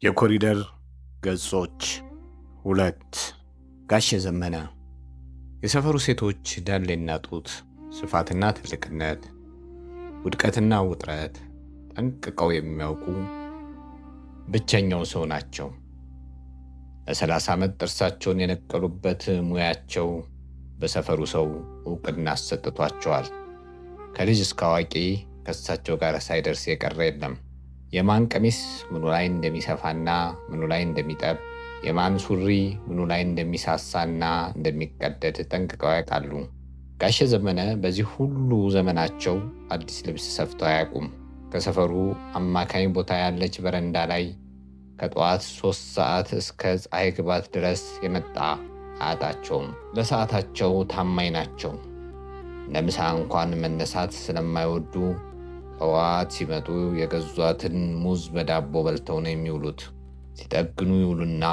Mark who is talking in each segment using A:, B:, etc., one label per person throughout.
A: የኮሪደር ገጾች 2። ጋሼ ዘመነ። የሰፈሩ ሴቶች ዳሌና ጡት፣ ስፋትና ትልቅነት፣ ውድቀትና ውጥረት ጠንቅቀው የሚያውቁ ብቸኛው ሰው ናቸው። ለ30 ዓመት ጥርሳቸውን የነቀሉበት ሙያቸው በሰፈሩ ሰው እውቅና አሰጥቷቸዋል። ከልጅ እስከ አዋቂ ከእሳቸው ጋር ሳይደርስ የቀረ የለም። የማን ቀሚስ ምኑ ላይ እንደሚሰፋና ምኑ ላይ እንደሚጠብ፣ የማን ሱሪ ምኑ ላይ እንደሚሳሳና እንደሚቀደድ ጠንቅቀው ያውቃሉ። ጋሼ ዘመነ በዚህ ሁሉ ዘመናቸው አዲስ ልብስ ሰፍተው አያውቁም። ከሰፈሩ አማካኝ ቦታ ያለች በረንዳ ላይ ከጠዋት 3 ሰዓት እስከ ፀሐይ ግባት ድረስ የመጣ አያጣቸውም። ለሰዓታቸው ታማኝ ናቸው። ለምሳ እንኳን መነሳት ስለማይወዱ ጠዋት ሲመጡ የገዟትን ሙዝ በዳቦ በልተው ነው የሚውሉት። ሲጠግኑ ይውሉና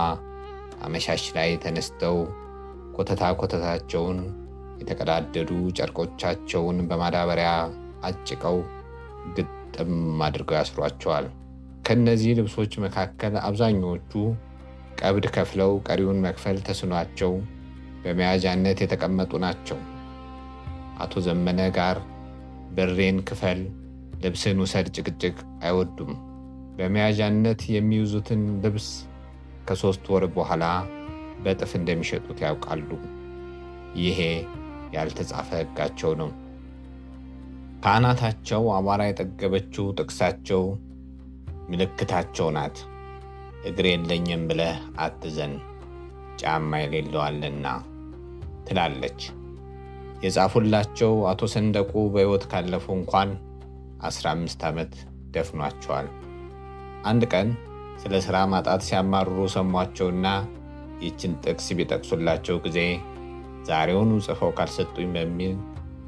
A: አመሻሽ ላይ ተነስተው ኮተታ ኮተታቸውን የተቀዳደዱ ጨርቆቻቸውን በማዳበሪያ አጭቀው ግጥም አድርገው ያስሯቸዋል። ከእነዚህ ልብሶች መካከል አብዛኞቹ ቀብድ ከፍለው ቀሪውን መክፈል ተስኗቸው በመያዣነት የተቀመጡ ናቸው። አቶ ዘመነ ጋር ብሬን ክፈል ልብስን ውሰድ ጭቅጭቅ አይወዱም። በመያዣነት የሚይዙትን ልብስ ከ3 ወር በኋላ በጥፍ እንደሚሸጡት ያውቃሉ። ይሄ ያልተጻፈ ሕጋቸው ነው። ከአናታቸው አቧራ የጠገበችው ጥቅሳቸው ምልክታቸው ናት። እግር የለኝም ብለህ አትዘን፣ ጫማ የሌለው አለና ትላለች። የጻፉላቸው አቶ ሰንደቁ በሕይወት ካለፉ እንኳን 15 ዓመት ደፍኗቸዋል። አንድ ቀን ስለ ሥራ ማጣት ሲያማርሩ ሰሟቸውና ይህችን ጥቅስ ቢጠቅሱላቸው ጊዜ ዛሬውኑ ጽፈው ካልሰጡኝ በሚል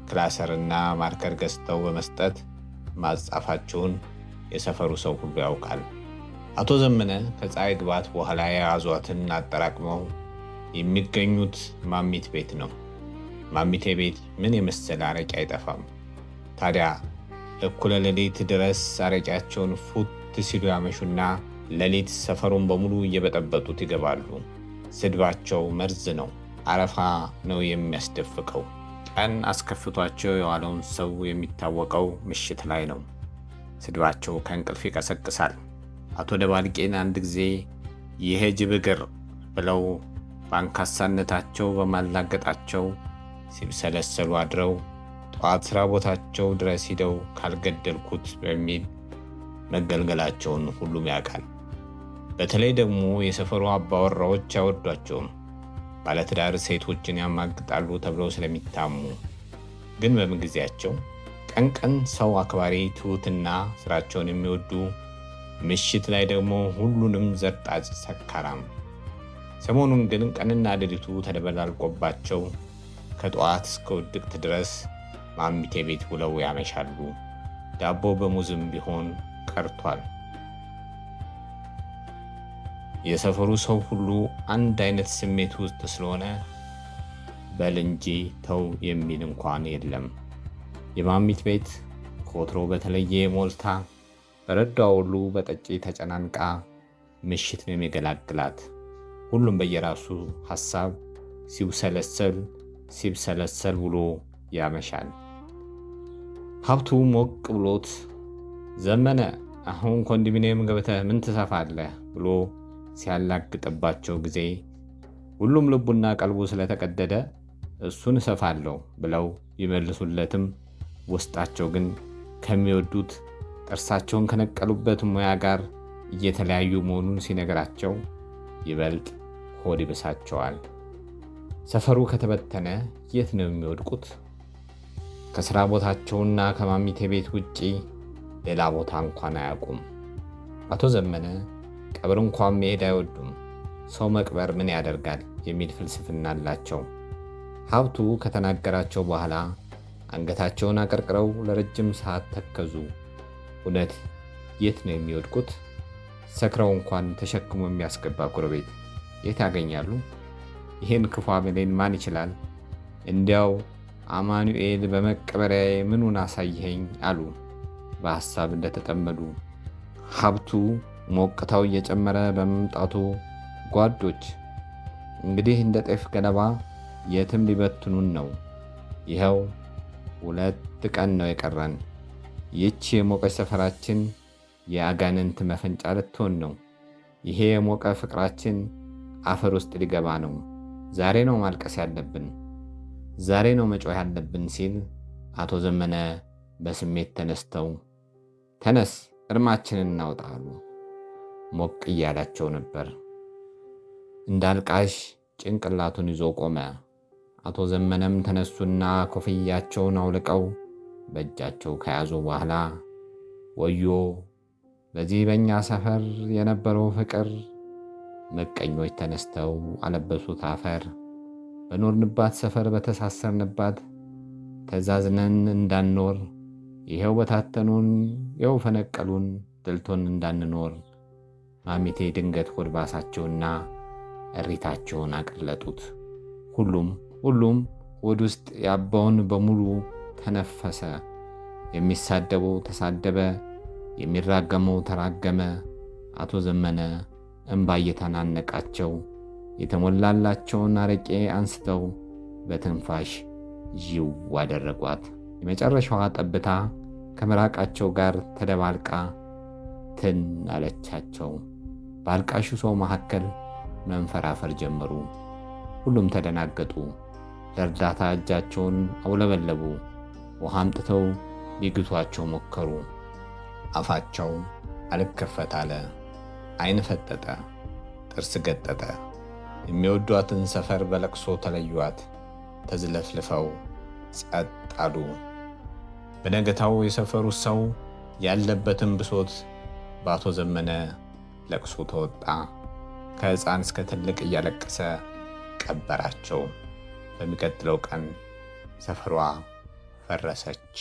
A: ክላሰርና ማርከር ገዝተው በመስጠት ማጻፋቸውን የሰፈሩ ሰው ሁሉ ያውቃል። አቶ ዘመነ ከፀሐይ ግባት በኋላ የያዟትን አጠራቅመው የሚገኙት ማሚት ቤት ነው። ማሚቴ ቤት ምን የመሰለ አረቄ አይጠፋም። ታዲያ እኩለ ሌሊት ድረስ አረቄያቸውን ፉት ሲሉ ያመሹና ሌሊት ሰፈሩን በሙሉ እየበጠበጡት ይገባሉ። ስድባቸው መርዝ ነው፣ አረፋ ነው የሚያስደፍቀው። ቀን አስከፍቷቸው የዋለውን ሰው የሚታወቀው ምሽት ላይ ነው። ስድባቸው ከእንቅልፍ ይቀሰቅሳል። አቶ ደባልቄን አንድ ጊዜ ይሄ ጅብ እግር ብለው በአንካሳነታቸው በማላገጣቸው ሲብሰለሰሉ አድረው ጠዋት ስራ ቦታቸው ድረስ ሂደው ካልገደልኩት በሚል መገልገላቸውን ሁሉም ያውቃል። በተለይ ደግሞ የሰፈሩ አባወራዎች አይወዷቸውም። ባለትዳር ሴቶችን ያማግጣሉ ተብለው ስለሚታሙ። ግን በምንጊዜያቸው ቀን ቀን ሰው አክባሪ፣ ትሁትና ስራቸውን የሚወዱ፣ ምሽት ላይ ደግሞ ሁሉንም ዘርጣጭ ሰካራም። ሰሞኑን ግን ቀንና ሌሊቱ ተደበላልቆባቸው ከጠዋት እስከ ውድቅት ድረስ ማሚቴ ቤት ውለው ያመሻሉ። ዳቦ በሙዝም ቢሆን ቀርቷል። የሰፈሩ ሰው ሁሉ አንድ አይነት ስሜት ውስጥ ስለሆነ በል እንጂ ተው የሚል እንኳን የለም። የማሚት ቤት ከወትሮ በተለየ ሞልታ በረዷ ሁሉ በጠጪ ተጨናንቃ ምሽት ነው የሚገላግላት። ሁሉም በየራሱ ሐሳብ ሲውሰለሰል ሲብሰለሰል ውሎ ያመሻል። ሀብቱ ሞቅ ብሎት ዘመነ አሁን ኮንዶሚኒየም ገብተህ ምን ትሰፋለህ ብሎ ሲያላግጥባቸው ጊዜ ሁሉም ልቡና ቀልቡ ስለተቀደደ እሱን እሰፋለሁ ብለው ይመልሱለትም ውስጣቸው ግን ከሚወዱት ጥርሳቸውን ከነቀሉበት ሙያ ጋር እየተለያዩ መሆኑን ሲነግራቸው ይበልጥ ሆድ ይብሳቸዋል። ሰፈሩ ከተበተነ የት ነው የሚወድቁት? ከስራ ቦታቸውና ከማሚቴ ቤት ውጪ ሌላ ቦታ እንኳን አያውቁም። አቶ ዘመነ ቀብር እንኳን መሄድ አይወዱም። ሰው መቅበር ምን ያደርጋል የሚል ፍልስፍና አላቸው። ሀብቱ ከተናገራቸው በኋላ አንገታቸውን አቀርቅረው ለረጅም ሰዓት ተከዙ። እውነት የት ነው የሚወድቁት? ሰክረው እንኳን ተሸክሞ የሚያስገባ ጎረቤት የት ያገኛሉ? ይህን ክፉ አመሌን ማን ይችላል? እንዲያው አማኑኤል በመቀበሪያዬ ምኑን አሳይኸኝ አሉ በሐሳብ እንደተጠመዱ። ሀብቱ ሞቅታው እየጨመረ በመምጣቱ ጓዶች፣ እንግዲህ እንደ ጤፍ ገለባ የትም ሊበትኑን ነው። ይኸው 2 ቀን ነው የቀረን። ይህች የሞቀች ሰፈራችን የአጋንንት መፈንጫ ልትሆን ነው። ይሄ የሞቀ ፍቅራችን አፈር ውስጥ ሊገባ ነው። ዛሬ ነው ማልቀስ ያለብን፣ ዛሬ ነው መጮህ ያለብን ሲል አቶ ዘመነ በስሜት ተነስተው ተነስ እርማችንን እናውጣ አሉ። ሞቅ እያላቸው ነበር። እንደ አልቃሽ ጭንቅላቱን ይዞ ቆመ። አቶ ዘመነም ተነሱና ኮፍያቸውን አውልቀው በእጃቸው ከያዙ በኋላ ወዮ በዚህ በእኛ ሰፈር የነበረው ፍቅር፣ ምቀኞች ተነስተው አለበሱት አፈር። በኖርንባት ሰፈር በተሳሰርንባት ተዛዝነን እንዳንኖር ይኸው በታተኑን፣ ይኸው ፈነቀሉን፣ ደልቶን እንዳንኖር። ማሚቴ ድንገት ሆድ ባሳቸውና እሪታቸውን አቀለጡት። ሁሉም ሁሉም ሆድ ውስጥ ያባውን በሙሉ ተነፈሰ። የሚሳደበው ተሳደበ፣ የሚራገመው ተራገመ። አቶ ዘመነ እምባ እየተናነቃቸው የተሞላላቸውን አረቄ አንስተው በትንፋሽ ይው አደረጓት። የመጨረሻዋ ጠብታ ከምራቃቸው ጋር ተደባልቃ ትን አለቻቸው። በአልቃሹ ሰው መካከል መንፈራፈር ጀመሩ። ሁሉም ተደናገጡ። ለእርዳታ እጃቸውን አውለበለቡ። ውሃ አምጥተው ሊግቷቸው ሞከሩ። አፋቸው አልከፈት አለ። ዓይን ፈጠጠ፣ ጥርስ ገጠጠ። የሚወዷትን ሰፈር በለቅሶ ተለዩአት። ተዝለፍልፈው ጸጥ አሉ። በነገታው የሰፈሩ ሰው ያለበትን ብሶት በአቶ ዘመነ ለቅሶ ተወጣ። ከሕፃን እስከ ትልቅ እያለቀሰ ቀበራቸው። በሚቀጥለው ቀን ሰፈሯ ፈረሰች።